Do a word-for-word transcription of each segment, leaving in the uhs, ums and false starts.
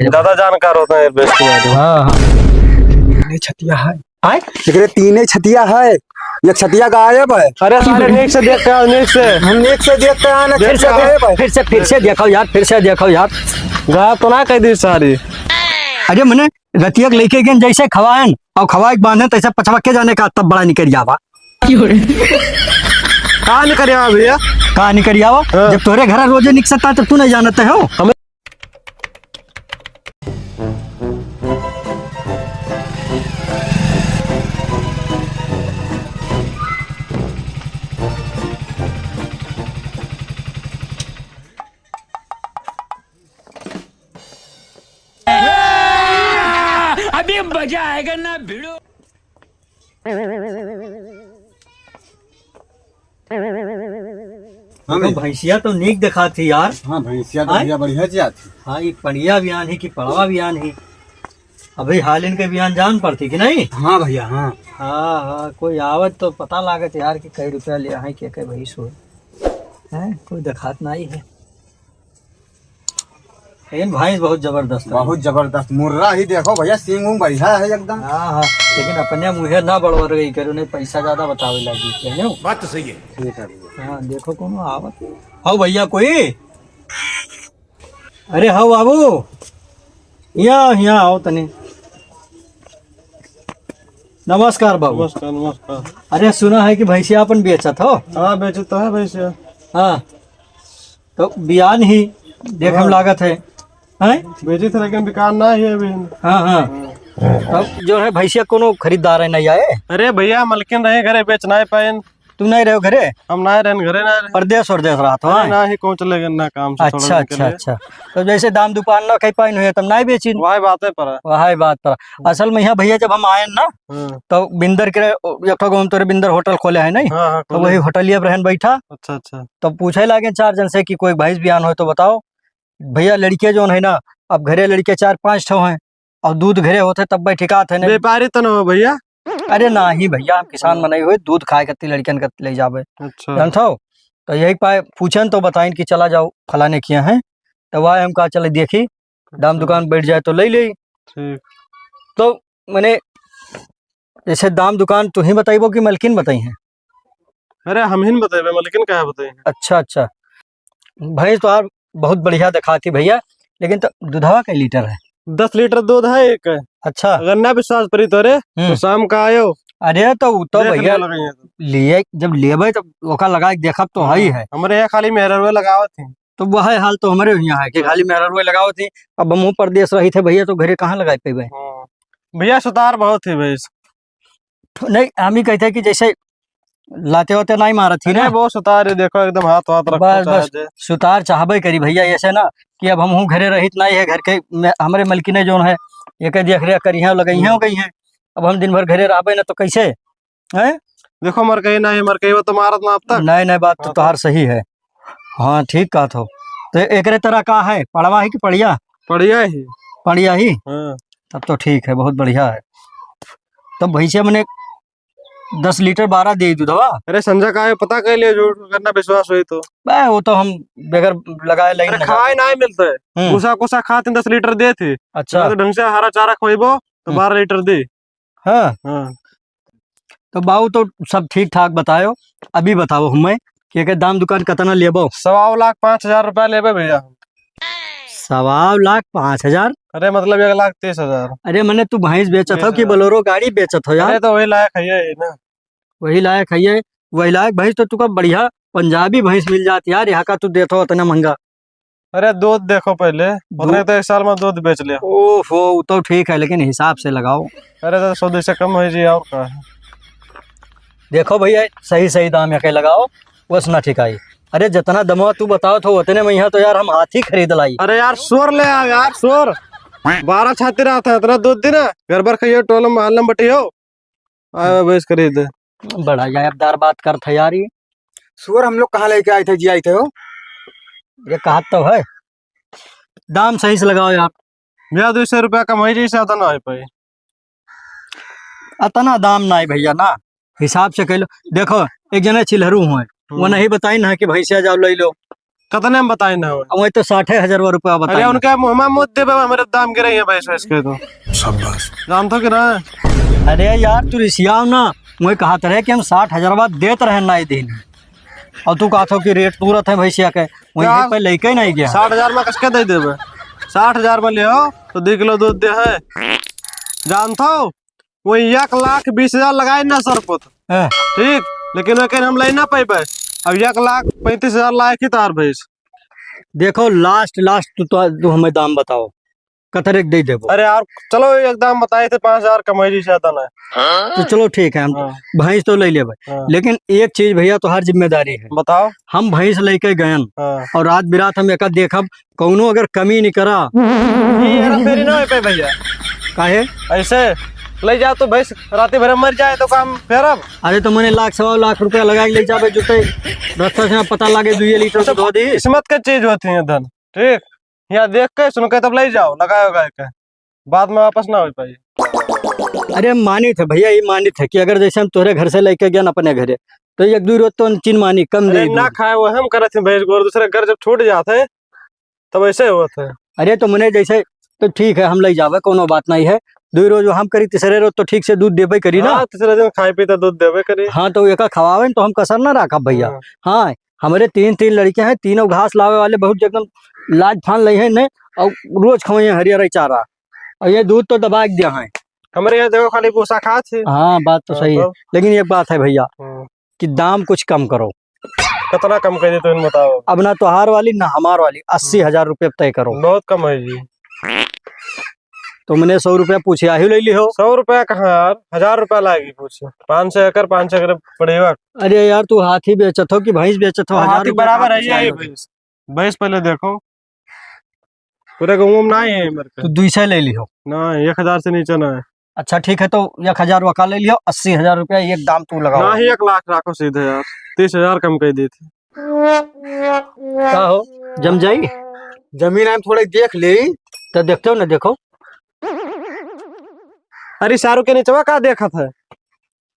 ज्यादा जानकार होता है बेस तुम्हारे। हाँ, हाँ। तीने छतिया है। आय? एकरे तीने छतिया है, एक छतिया गायब है। अरे सारे नीक से देख के आओ, नीक से। हम नीक से देख के आए ना, देख फिर से के आओ। गायब है। फिर से, फिर से देखो यार, फिर से देखो यार। गायब तो ना कह दी सारी। अरे मने रतिया के लइके गेन जैसे खवाएन और खवाए के बांधे तैसे पछवा के जाने का तब बड़ा निकल जावा। कहाँ निकल आवा भैया? कहाँ निकल आवा? हाँ। जब तोरे घर रोजे निकसता तब तू नहीं जानते हो। हमें अभी मजा आएगा ना भिड़ो। हाँ तो भैया। भैंसिया तो नीक दिखात ही यार। हाँ, भैंसिया तो आय? भैया बढ़िया जात ही। हाँ, ये पड़िया बियान ही कि पड़वा बियान ही? अभी हालिन के बियान जान पड़ती कि नहीं? हाँ भैया, हाँ। हाँ, हाँ, कोई आवत तो पता लागत यार कि कई रुपया ले आए, के, के भैंस हो। हैं? कोई दिखात नहीं है। लेकिन भैंस बहुत जबरदस्त है। बहुत जबरदस्त। मुर्रा ही देखो भैया, सींग ऊंग बढ़िया है एकदम। हाँ, हाँ, लेकिन अपने मुँहे ना बड़वर गई करो, नहीं पैसा ज्यादा बतावे लगी, जाने हो? बात तो सही है। ठीक है भैया। हाँ, देखो कौनो आवत। हौ भैया कोई? अरे हौ बाबू, यहाँ, यहाँ आओ तनी। नमस्कार बाबू। नमस्कार, नमस्कार। अरे सुना है कि भैंसिया अपन बेचत हो? हाँ, बेचत तो है भैंसिया। हाँ, तो बियान ही देखे में हाँ। लागत है, हैं? बेची थे, लेकिन बिकान ना ही अभी। हाँ, हाँ। तब जो है भैंसिया कोनो खरीदार है नहीं आए? अरे भैया, मलकिन रहे घरे, बेच ना पाए। तू नहीं रहो घरे? हम ना रहन घरे ना रहे। परदेस वरदेस रहत हो, अरे हैं? ना ही कौन चले गए ना काम से थोड़ा अच्छा, दिन के अच्छा, लिए। अच्छा। तो जैसे दाम दुकान ना कहीं पाइन हुए तब ना बेचिन। वही बात है पर। वही बात पर। असल में यहाँ भैया जब हम आए ना, हाँ। तो बिंदर के एक ठो गाँव तोरे बिंदर होटल खोले है नहीं? हाँ, हाँ, तो खोले। वही होटलिया पर रहन बैठा। अच्छा, अच्छा। तब पूछे लागे चार जन से कि कोई भैंस बियान हो तो बताओ। भैया लड़के जौन है ना, अब घरे लड़के चार पाँच ठो हैं और दूध घरे होते तब बैठ टिकात है नहीं। व्यापारी तो न हो भैया? अरे नाही भैया, हम किसान हाँ। मनई हुए, दूध खाए कत्ती लड़कन के ले जाबे। अच्छा। जानत हो? तो यही पाए पूछन तो बताइन कि चला जाओ फलाने किया है, तो वह हम कहा चले देखी, दाम अच्छा। दुकान बैठ जाए तो ले ले। ठीक। तो मने जैसे दाम दुकान तू ही बताइबो कि मलकिन बताई है? अरे हम ही न बतेबे, मलकिन काहे बताई है? अच्छा, अच्छा। भैंस तो यार बहुत बढ़िया दिखाती भैया, लेकिन तो दूधवा कै लीटर है? दस लीटर दूध है एक। अच्छा। अगर ना विश्वास परी तोरे, तो हम्म। शाम का आयो। अरे तो उ तो देख भैया लियो लगाई है तो। लिए, जब लेबे तो ओका लगा के देखब तो हाँ, हई है। हमरे यहाँ खाली मेहररुए लगावत ही। तो वह हाल तो हमरे यहाँ है कि हाँ। खाली मेहररुए लगावत ही। अब हमहू परदेस रही थे भैया, तो घरे कहाँ लगाए पेबे? हाँ। भैया सुतार बहुत ही भैंस। नहीं, हम ही कहते हैं कि जैसे लाते होते नहीं मारत ही अरे ना। वो सुतार है, देखो एकदम हाथ वाथ रखो बस, चाहे बस, जे। सुतार चाहबे करी भैया, ऐसे ना कि अब हमहू घरे रहित नहीं है, घर के में, हमरे मलकिने जौन है, एके देख रेख करी हैं, लगई हैं, हम्म। हो गई हैं। अब हम दिन भर घरे रहबे ना तो कैसे? हैं? देखो मरकई नहीं, मरकई वो तो मारत ना अब तक। नहीं, नहीं, बात तो हाँ, तो। तोहार सही है। हाँ, ठीक कहत हो। तो एकरे तरह का है, पड़वा है कि पड़िया? पड़िया ही। पड़िया ही? हाँ। तब तो ठीक है, बहुत बढ़िया है। तब भैंसिया मने दस लीटर बारह दे दूधवा। अरे संझा का है, पता कर लियो, जो करना विश्वास होई तो। बे, वो तो हम बगैर लगाए लाइन अरे लगा खाए दे। ना मिलता है। हम्म। भूसा कुसा खात हैं, दस लीटर देत ही। अच्छा। अगर तो ढंग से हरा चारा खोइबो तो हम्म। बारह लीटर दे। हाँ। हाँ। तो बाऊ तो सब ठीक ठाक बतायो, अभी बताओ हमें कि एकर दाम दुकान कितना लेबो? सवा लाख पाँच हजार रुपया लेबे भैया। सवा लाख पाँच हजार? अरे मतलब एक लाख तीस हजार। अरे मने तू भैंस बेचत हो कि तीस हजार। बोलेरो गाड़ी बेचत हो यार? अरे तो वही लायक है ये ना। वही लायक है ये, वही लायक भैंस तो तुका बढ़िया पंजाबी भैंस मिल जात यार, यहाँ का तू देत हो इतना महंगा। अरे दूध देखो पहले, दू- उतने तो एक साल में दूध बेच ले। ओहो, वो तो ठीक है, लेकिन हिसाब से लगाओ। अरे तो सौ दो सौ कम हो जी, और का है? देखो भैया, सही सही दाम यहाँ के लगाओ, बस ना ठिकाई। अरे जितना दमवा तू बताओ तो उतने में यहाँ तो यार हम हाथी खरीद लाई। अरे यार सोर ले आओ यार, सोर। बारह छाती रहत है, इतना दूध दी ना, घर भर खाइयो, टोल में मोहल्ला में बटियो। आया भैंस खरीदे। बड़ा गायबदार बात करत है यार ये। सुअर हम लोग कहाँ लेके आए थे जी, आए थे हो? ये कहत तो है। दाम सही से लगाओ यार। भैया, दो सौ रुपया कम हो जाए, ज्यादा ना हो पाए। अतना दाम ना है भैया ना, हिसाब से कह लो। देखो, एक जने चिल्हरू हुए, वो हम्म। नहीं बताई ना कि भैंसिया जाओ ले लो। कितने में बताई ना हो? वही तो साठे हजारवा रुपया बताई अरे ना। उनके मुँह में मुँह देबे, हमरे दाम गिरे हैं भैंस, भैंस के तो। शाबाश। जानत हो कि ना? अरे यार, तू रिसियाव ना, वही कहत रहे कि हम साठ हजारवा देत रहे ना दिन, और तू कहत हो कि रेट तुरत है भैंसिया के, वही यार, पे लेके नहीं गया। साठ हजार में कसके दे देबे? साठ हजार में ले हो तो दो किलो दूध दे है। जानत हो, वो एक लाख बीस हजार लगाए ना सर पुत। हाँ। ठीक, लेकिन ओके हम ले ना पाइबे। अब एक लाख पैंतीस हजार लायक ही तार भैंस। देखो, last, last तू तो, तू हमें दाम बताओ, कतरेक दे देबो। अरे यार, चलो एक दाम बताए थे, पाँच हजार कमाई जी, ज्यादा ना। तो चलो ठीक है, हम हाँ। भैंस तो ले लेबे, हाँ। लेकिन एक चीज भैया, तोहार जिम्मेदारी है। बताओ। हम भैंस लेके गयन हाँ। और रात बिरात हम एका देखब, कौनो अगर कमी निकरा। ये हेरा फेरी ना हो पाए भैया। काहे? ऐसे ले जाओ तो भैंस राती भर मर जाए तो काम फेरब। अरे तो मने लाख सवा लाख रुपया लगा के ले जाबे जुटे, रास्ता से पता लागे दुइये लीटर अच्छा, दूध हो दी। किस्मत के चीज होती है धन, ठीक? यहाँ देख के सुन के तब ले जाओ, लगाए उगाए के, बाद में वापस ना हो पाई। अरे मानित है भैया, ये मानित है कि अगर जैसे हम तोहरे घर से लेके गए अपने घरे, तो एक दो रोज तो चिन मानी कम अरे दे ना दो। खाए, वो हम करत हैं भैंस गोर, दूसरे घर जब छूट जात है, तब ऐसे होत है। अरे तो मने जैसे, तो ठीक है, हम ले जावे, कोनो बात नहीं है। दो रोज हम करी, तीसरे रोज तो ठीक से दूध देबे करी ना। हाँ, तीसरे दिन खाए पी तो दूध देबे करी। हाँ, तो एका खवावे न तो हम कसर ना राखब भैया। हाँ। हाँ, हमरे तीन, तीन लड़के हैं, तीनों घास लावे वाले बहुत एकदम लाज फान लई हैं ने, और रोज खवाई हैं हरियर चारा, और ये दूध तो दबा के दिया है। हमरे यहाँ देखो खाली भूसा खात है। हाँ, बात तो हाँ, सही है, तब? लेकिन एक बात है भैया हाँ। कि दाम कुछ कम करो। कितना कम कर दे तो इन बताओ। अब ना तोहार वाली ना हमार वाली, अस्सी हजार रुपये तय करो। बहुत कम है जी। तुमने सौ रुपया पूछे, आही ले ली हो। सौ रुपया कहाँ यार, हजार रुपया लागी पूछे। पाँच सौ एकड़, पाँच सौ एकड़ पड़ेगा। अरे यार, तू हाथी बेचत हो कि भैंस बेचत हो? हजार हाथी रुपया बराबर कहाँ है पूछे ये आही हो? भैंस, भैंस पहले देखो, पूरे गाँव में ना है मेरे पे। तू दुई सौ ले ली हो। ना, एक हजार से नीचे ना है। अच्छा ठीक है, तो एक हजार वका ले लियो, अस्सी हजार रुपया एक दाम तू लगाओ। ना ही, एक लाख राखो सीधे यार, तीस हजार कम कर दी थी। का हो, जम जाई? जमीन हम थोड़ा देख ले। तो देखते हो ना, देखो। अरे सारू के नीचवा का देखत है?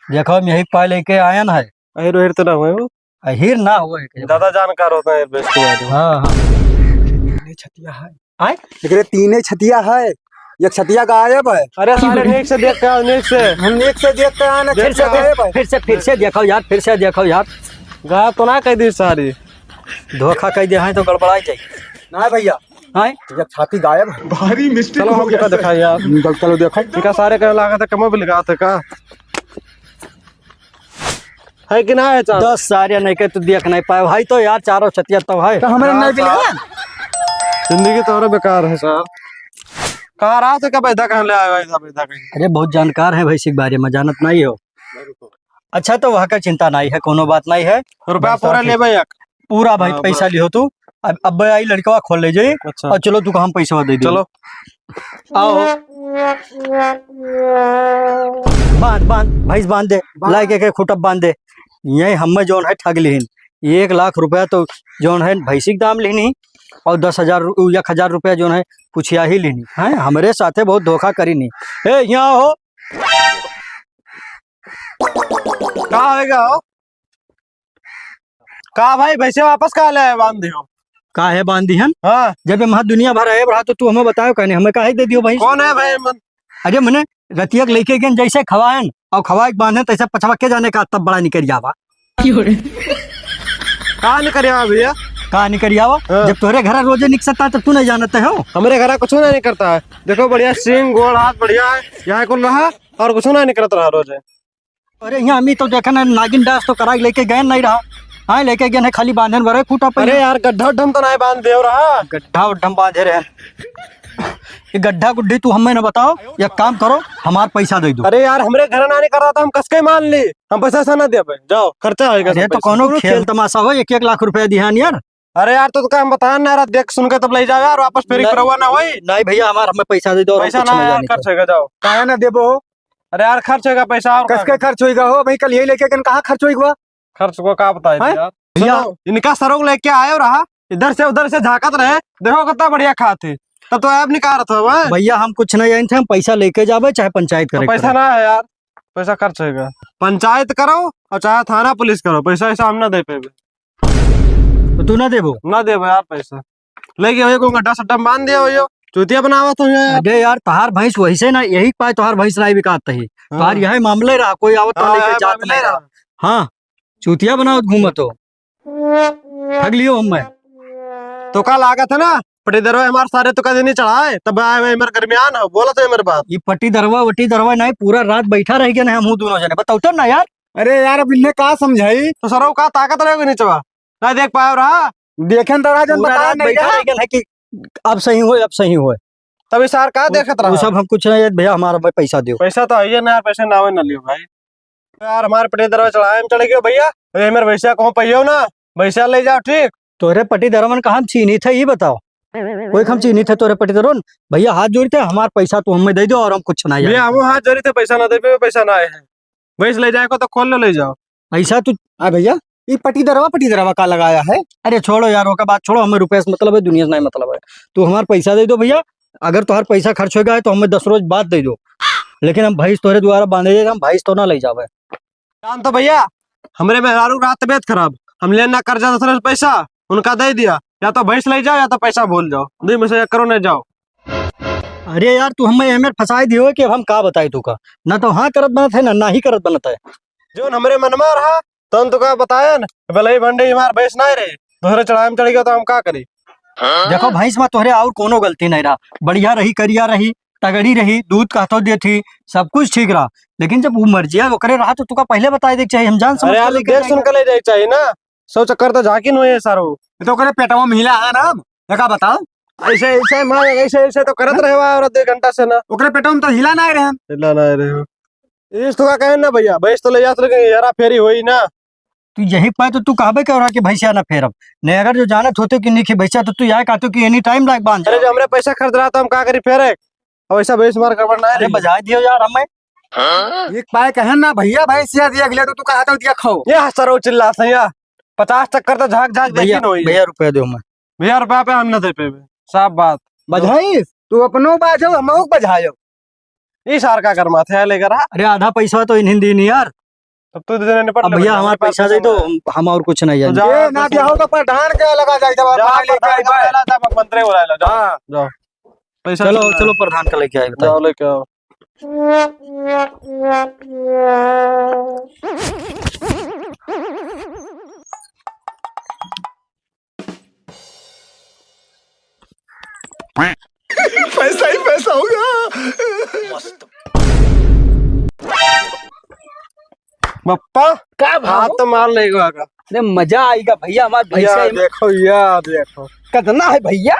देखो, हम यही पाए लेके आयन है। अहिर ओहिर तो ना हुए हो? अहिर ना हुए के। ज्यादा जानकार होता है बेस्ट के बारे में। हाँ, हाँ। तीने छतिया है। आय? एकरे तीने छतिया है। एक छतिया गायब है। अरे सारे नीक से देख के आओ, नीक से। हम नीक से देख के आए ना, देख छतिया के आओ। गायब है। फिर से, फिर से देखो यार, फिर से देखो यार। गायब तो ना कह दी सारी। धोखा कह दे हैं तो गड़बड़ा जाए। ना भैया। आय? एक छाती गायब है। भारी मिस्टेक चलो हो हम गया का सर। दिखाई यार। चलो, चलो देखो। इनका सारे का लागत है, कमो भी लगा थे का? है कि ना है चार? दस सारे नहीं के तू देख नहीं पाए भाई, तो यार चारों छतिया तो है। तो हमारे यार नहीं मिलेगा? साहब, जिंदगी तो और बेकार है सर। कहाँ रहा तो क्या बैठा, कहाँ ले आए भाई साहब, बैठा कहीं? अरे बहुत जानकार है भैंस के बारे में, जानत नहीं हो। अच्छा तो वह का चिंता नहीं है, कोनो बात नहीं है। रुपया बस पूरा ठीक। लेबे एक। पूरा भाई हाँ, पैसा बस। लिहो तू। अब, अब आई लड़कवा खोल ले जाई। अच्छा। और चलो तू का हम पैसा दे दे। चलो। आओ। बांध, बांध, भैंस बांध दे। बांध। लाइके के खूंटा बांध दे। यही हमें जौन है ठग लिहिन। एक लाख रुपया तो जौन है भैंसी के दाम लिहिन और दस हजार रु-, एक हजार रुपया जौन है पुछिया ही लिहिन। हैं, हमरे साथे बहुत धोखा करिन। ए, यहाँ हो। का होएगा हो? का भाई, भैंसे वापस का ले आए, बांध दियो? काहे बांध दिहन? हाँ। जब हम दुनिया भर आए रहा तो तू हमें बतायो काहे नहीं? हमें काहे दे दियो भाई? कौन है भाई मन? अरे मने रतिया के लेके गए जैसे खवाएन और खवाए के बांधे तैसे पछवा के जाने का तब बड़ा निकल जावा। का निकल जावा भैया? का निकल जावा? हाँ। जब तोरे घर रोजे निकसता है तब तू नहीं जानते हो? हमारे घर कुछ नहीं निकलता है। देखो बढ़िया सींग गोड़ हाथ बढ़िया है, यहाँ कुल रहा और कुछ नहीं निकलता रहा रोजे। अरे, यहाँ अम्मी तो देखन है, नागिन डांस तो करा के लेके गए नहीं रहा। हाँ, लेके गए हैं, खाली बांधन भरे खूंटा पे। अरे यार, गड्ढा उड्ढा में तो नहीं बांध दे रहा। गड्ढा उड्ढा में बांधे रहे। ये गड्ढा गुड्ढी तू हमें ना बताओ, एक काम करो, हमार पैसा दे दो। अरे यार, हमरे घर ना नहीं कर रहा था, हम कसके मान ली, हम पैसा से ना दे पाए। जाओ, खर्चा होएगा अरे, सब तो पैसा। कौनो खेल तमाशा हो, एक एक लाख रुपया दिहान यार। अरे यार, तो, तो का हम बताएन ना रहा, देख सुन के तब ले जाओ यार, वापस फिर नहीं। रवा ना होई। नहीं भैया, हमार हमें पैसा दे दो और पैसा कुछ ना नहीं यार, जाने खर्च का। होएगा, जाओ। काहे ना देबो? अरे यार, खर्च होएगा पैसा और कस का? के खर्च होएगा हो भाई? कल यही लेके गन कहाँ खर्च होएगा? खर्च को का बताए हैं? यार? भैया। सुनो, इनका सरोग लेके आए रहा, इधर से उधर से झांकत रहे, देखो कितना बढ़िया खात है, तब तो ऐब निकारत हो, हैं? भैया, हम कुछ नहीं जानते, हम पैसा लेके जाबे चाहे पंचायत तो करे के पैसा पड़े। ना है यार, पैसा खर्च होएगा। पंचायत करो और चाहे थाना पुलिस करो, पैसा ऐसा हम ना दे पाएबे। तो तू ना देबो? ना देबो यार पैसा। लेके वही को गड्ढा सट्टा में बांध दिया हो यो। चूतिया बनावत हो यार। अरे यार, तोहार भैंस वैसे ना, यही पाए तोहार भैंस ना बिकात ही। हाँ। तोहार यही मामले रहा, कोई आवत तो हाँ, लेके यही जात मामले नहीं रहा। रहा। हाँ, चूतिया बनावत घूमत हो। ठग लियो हमें। तो का लागत है ना, पटीदरवा हमार सारे तो कदे नहीं चढ़ाए, तब आए हुए हमारे दरमियान हो, बोला तो हमारे बात। ये पटीदरवा, वटीदरवा नहीं, पूरा रात बैठा रह गया ना हम दोनों जने, बताओ तो ना यार। अरे यार, अब इन्हें का समझाई? तो सरऊ का ताकत रहे निचवा, ना देख पाए रहा। देखे तो रहा, जब पूरा बता रात नहीं बैठा रहा। रह गया है कि अब सही होए, अब सही होए। तभी सार का वो, देखत वो रहा? सब हम कुछ नहीं है भैया, हमारा भाई पैसा दियो। पैसा तो आइए ना यार, पैसे ना आवे ना लियो भाई। यार, हमारे पटीदरवा चढ़ाए में चढ़ गयो भैया। अरे, मेरे भैंसिया कहूँ पहियो ना, भैंसिया ले जाओ, ठीक? तोरे पटीदरवन का हम चीन्हित है, ये बताओ। कोई हम चीन्हित है तोरे पटीदरवन? भैया, हाथ जोड़ते, हमार पैसा तू हमें दे दो और हम कुछ ना भैया, जाने। हम हाथ जोड़ी थे, पैसा ना दे पे, पैसा ना आए हैं। भैंस ले जाए को तो खोल लो, ले जाओ। ऐसा तू हाँ भैया, ये पटीदरवा, पटीदरवा का लगाया है? अरे छोड़ो यार, ओका बात छोड़ो, हमें रुपये से मतलब है, दुनिया से नहीं मतलब है। तू हमार पैसा दे दो भैया, अगर तुम्हार पैसा खर्च हो गया है तो हमें दस रोज बाद दे दो, लेकिन हम भैंस तोहरे द्वारा बांधे जाए, हम भैंस तो ना ले जावे। जान तो भैया, हमरे मेहरारू के रहा तबियत खराब, हम लेना कर्जा दस रोज पैसा, उनका दे दिया, या तो भैंस ले जाओ या तो पैसा भूल जाओ, दुई में से एक करो, नहीं जाओ। अरे यार, तू हमें एमे फंसाई दियो कि अब हम का बताई तू का, ना तो हाँ करत बनत है, ना, ना ही करत बनत है। जोन हमरे मन में रहा, तोन तो का बतायन, भले ही भंडे हमार भैंस ना रहे, तोहरे चढ़ाई में चढ़ गया तो हम का करी? देखो भैंस में तोहरे और कोनो गलती नहीं रहा, बढ़िया रही, करिया रही, तगड़ी रही, दूध कहतो देती, सब कुछ ठीक रहा, लेकिन जब वो मर जिया ओकरे रहा तो तुका पहले बताए देख चाहिए, हम जान समझ अरे के यार, लेके देख सुन जाएंगे। के ले जाए चाहिए ना, सौ चक्कर तो झाकिन हुए है सारो। ये तो ओकरे पेटवा में हिला है ना, देखा बताओ। ऐसे, ऐसे मार, ऐसे, ऐसे तो करत रहे बा औरत एक घंटा से ना। ओकरे पेटवा में तो हिला ना रहे। हिला ना रहे हो। इस तो का कहे ना भैया, भैंस तो ले जात रहे, हेरा फेरी होई ना। तू यही पाए तो तू कहबे कर रहा कि भैंसिया ना फेरब। नहीं, अगर जो जानत होते कि नहीं कि भैंसिया तो तू यह कहते कि एनी टाइम लाइक बांध अरे, जाओ। जो हमरे पैसा खर्च रहा तो हम का करी फेरे? अब ऐसा भैंस मार गड़बड़ ना अरे, रही। बजाए दियो यार हमें। एक पाए कहे ना भैया, भैंसिया दिया गया तो तू कहता दिया खाओ। ये सरो चिल्ला सैया, पचास चक्कर तो झाक झाक भैया, देखी न होई। भैया, रुपया दो हमें। भैया, रुपया पे हम ना दे पेबे, साफ बात। बधाई, तू अपनो बाजो, हमहू के बजायो। ई सार का कर माथे आले करा। अरे, आधा पैसा तो इन्हीं दी नहीं यार। तब तू दे देने निपट अब ले भैया, भैया, हमारा हमारे पास पैसा दे पैसा दो, नहीं है। हम, हम और कुछ नहीं तो जान। जाओ, ये ना पैसा दिया हो तो प्रधान के लगा जाए, जब जाओ, मार लेके प्रधान आई का भाई। पहला जब मंत्री बुला लो, जाओ, हाँ। जाओ। पैसा चलो, चलो, चलो, प्रधान का लेके आए, बताइए। जाओ, लेके आओ। पैसा ही पैसा होगा। मस्त। बप्पा, का भाव? आज तो मार लेगा का। अरे मजा आएगा भैया, हमार भैंसा या है। देखो, या देखो। कितना है भैया?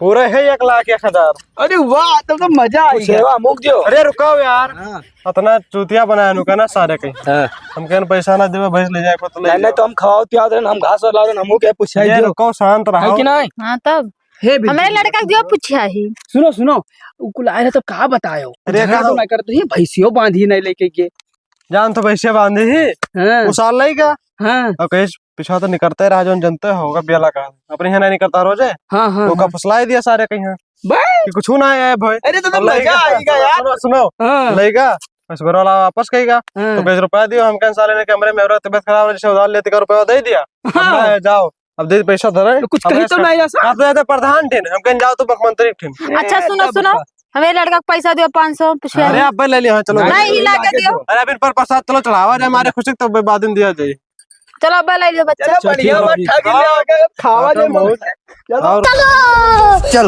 पूरा है एक लाख एक हजार। अरे वाह, तब तो मजा आएगा। सेवा मुक दियो। अरे रुकाओ यार। हाँ। इतना चूतिया बनाया नु का ना सारे कहीं। हाँ। हम कहन पैसा ना देवे, भैंस ले जाए को तो ले नहीं, नहीं, जाओ। तो हम खवाओ पियाओ रहे, हम घास वाला रहे, हमहू के पूछाई ये दियो। रुको, शांत रहो। है कि नहीं? हाँ, तब हे बिल्कुल। हमरे लड़का के दियो पूछा ही। सुनो, सुनो, उ कुल आए रहे तो का बतायो? अरे झगड़ा का तो नहीं करते ही, भैंसियो बांधी नहीं लेके के। जान तो भैंसिया बांधी ही। हाँ। उ साल नहीं का? हाँ। और कहीं पीछा तो निकलते रहा, जोन जनते होगा बेला का। अपने यहाँ नहीं निकलता रोजे। हाँ, हाँ, ओका हाँ। फुसलाई दिया सारे कहीं। बे! कि कुछ ना आया है भाई। अरे तो, तो अब लइका, मजा आएगा यार। सुनो, सुनो। हाँ। लइका, बस घर वाला वापस कहेगा। हाँ। तो बीस रुपया दियो, हम कहन साले ने कमरे में औरत तबियत खराब है, जैसे उधार लेते का रुपया दे दिया। हाँ। अब ना है, जाओ, अब दे पैसा धरे। तो कुछ अब कही तो ऐसा नहीं ऐसा? आप तो जाते प्रधान ठिन, हम कहन जाओ तो मुख्यमंत्री ठिन। अच्छा, ए, सुनो, तब सुनो। का? हमें लड़का का पैसा दियो पाँच सौ, पूछे। अरे, आप ले लियो, हाँ, चलो। नहीं, नहीं, ला के दियो। अरे, अभी पर प्रसाद चलो चढ़ावा जाए, हमारे खुशी तो बाद में दिया जाए। चलो, अब ले लियो बच्चा। चलो, बढ़िया चलो, बात, ठीक। ठग लिया, खावा हाँ, जाए, तो बहुत। चलो। और चलो।